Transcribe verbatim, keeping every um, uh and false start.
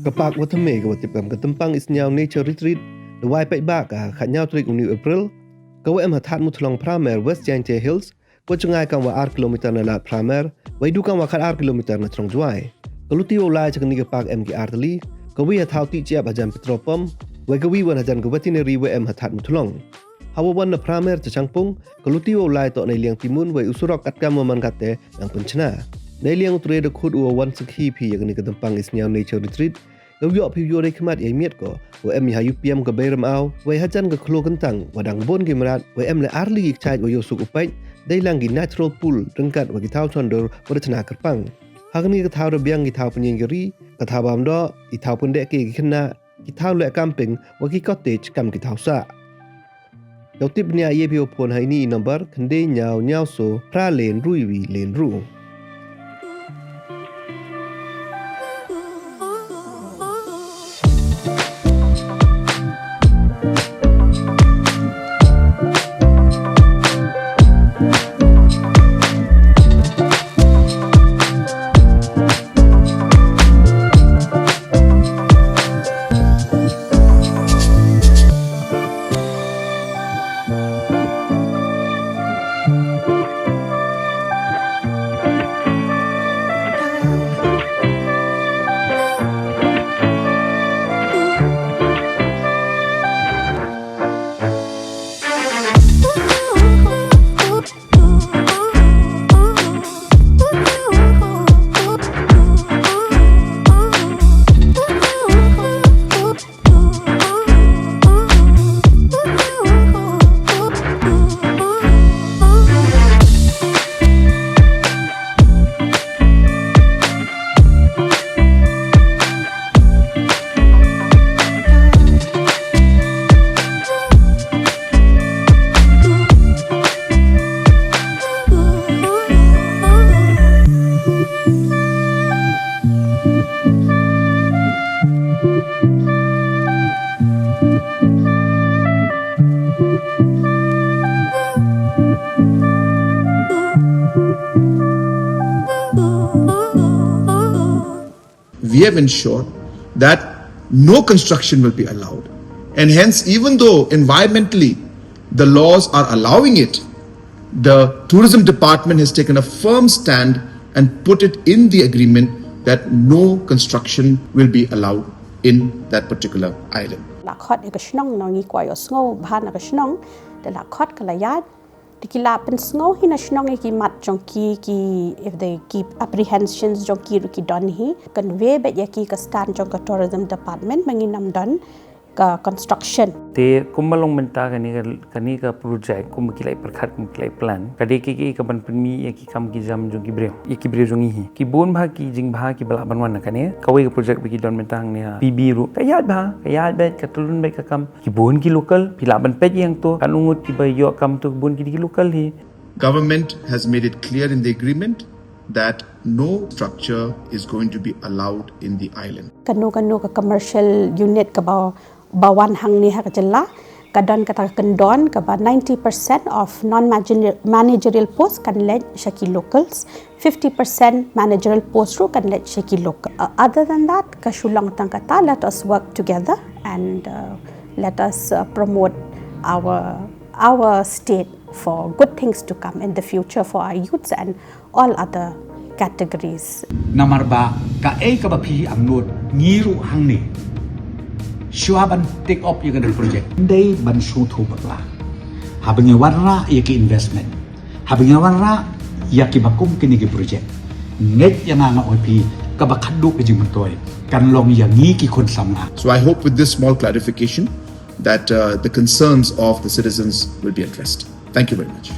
Ka park wa thymme ka wa tip kam ka Tympang Isniaw Nature Retreat, da wai paidbah ka ha ka khatnyaw tarik u New April, ka wa em ha Thadmuthlong Pramer, West Jaintia Hills, ka wa jngai kam wa ar kilometer na Lad Pramer, wei du kam wa khat ar kilometer na Chnong Jwai. Ka luti wa u lai cha kani ka park em ki ar tylli, ka wi ha thaw tih chiap hajan petrol pump, wei ka wi wan hajan ka veterinary wa em ha Thadmuthlong. Ha wa wan na Pramer cha Shangpung, ka luti wa u lai toh nei liang Timun wei u surok katkam wa man katte nang pynchna. Nei liang u tre da khut u wa wan sakhi phi ya kani ka Tympang Isniaw Nature Retreat, ka u yoh phi u yoh rei khmat ya i miet ko, wa em ya ha u piam ka bei ramaw, wei hajan ka khlo kyntang, wa dang bun ki mrad, wa em le ar tylli ki kchait wa yoh suk u peit, dei lang ki natural pool, ryngkat wa ki thaw chondur, wa da chna kyrpang. Ha kani ka thaw da biang ki thaw pynyin ki ri, ka thaw bam doh, ki thaw pyndeh ki khynnah, ki thaw leh camping, wa ki cottage kam ki thaw sah. Yow tip bniah ye phi wa phone ha ini i number, khyndai nyaw nyaw so, phra len rui wi len ru. We have ensured that no construction will be allowed. And hence, even though environmentally the laws are allowing it, the tourism department has taken a firm stand and put it in the agreement that no construction will be allowed in that particular island. La khot ïa ka shnong, ngi kwah ïohsngew bha na ka shnong, te la khot ka la ïaid, te ki la pynsngew hi na shnong ïa ki mat jong ki, ki, if they keep apprehensions jong ki ruh ki don hi, convey beit ïa ki ka stand jong ka tourism department ba ngin ym don ka construction. Te kumba long mynta kane ka, kane ka project kumba ki la pyrkhat kumba ki la plan, ka dei ka, ka, ka ban pynmih ïa ki kam ki jam jong ki briew, ïa ki briew jong ngi hi. Ki bun bha ki jingbha kiba lah ban wan na kane. Kawei ka project ba ki don mynta hangne ha P B ruh, ka ïaid bha, ka ïaid beit, ka tyllun beit ka kam. Ki bun ki local, phi lah ban peit ïa to, katno ngut kiba ïoh kam to, ki bun ki dei ki local hi. Government has made it clear in the agreement that no structure is going to be allowed in the island. Kano kano ka commercial unit kaba, ba wan hangne ha ka jylla, ka don kata ka kyndon kaba ninety percent of non-managerial post kan leit sha ki locals, fifty percent managerial post ruh kan leit sha ki local. Uh, other than that, ka shu long tang kata, let us work together and, uh, let us, uh, promote our, our state for good things to come in the future for our youths and all other categories. Namar ba kaei kaba phi angnud, ngi ruh hangne, shuwa ban take up ïa kane ka project, dei ban shu thuh bakla. Haba ngi wanrah ïa ki investment, haba ngi wanrah ïa kiba kum kine ki project, ngeit ïa nga, nga ong ïa phi, kaba khadduh ka jingmyntoi kan long ïa ngi ki khun samla. So I hope with this small clarification that, uh, the concerns of the citizens will be addressed. Thank you very much.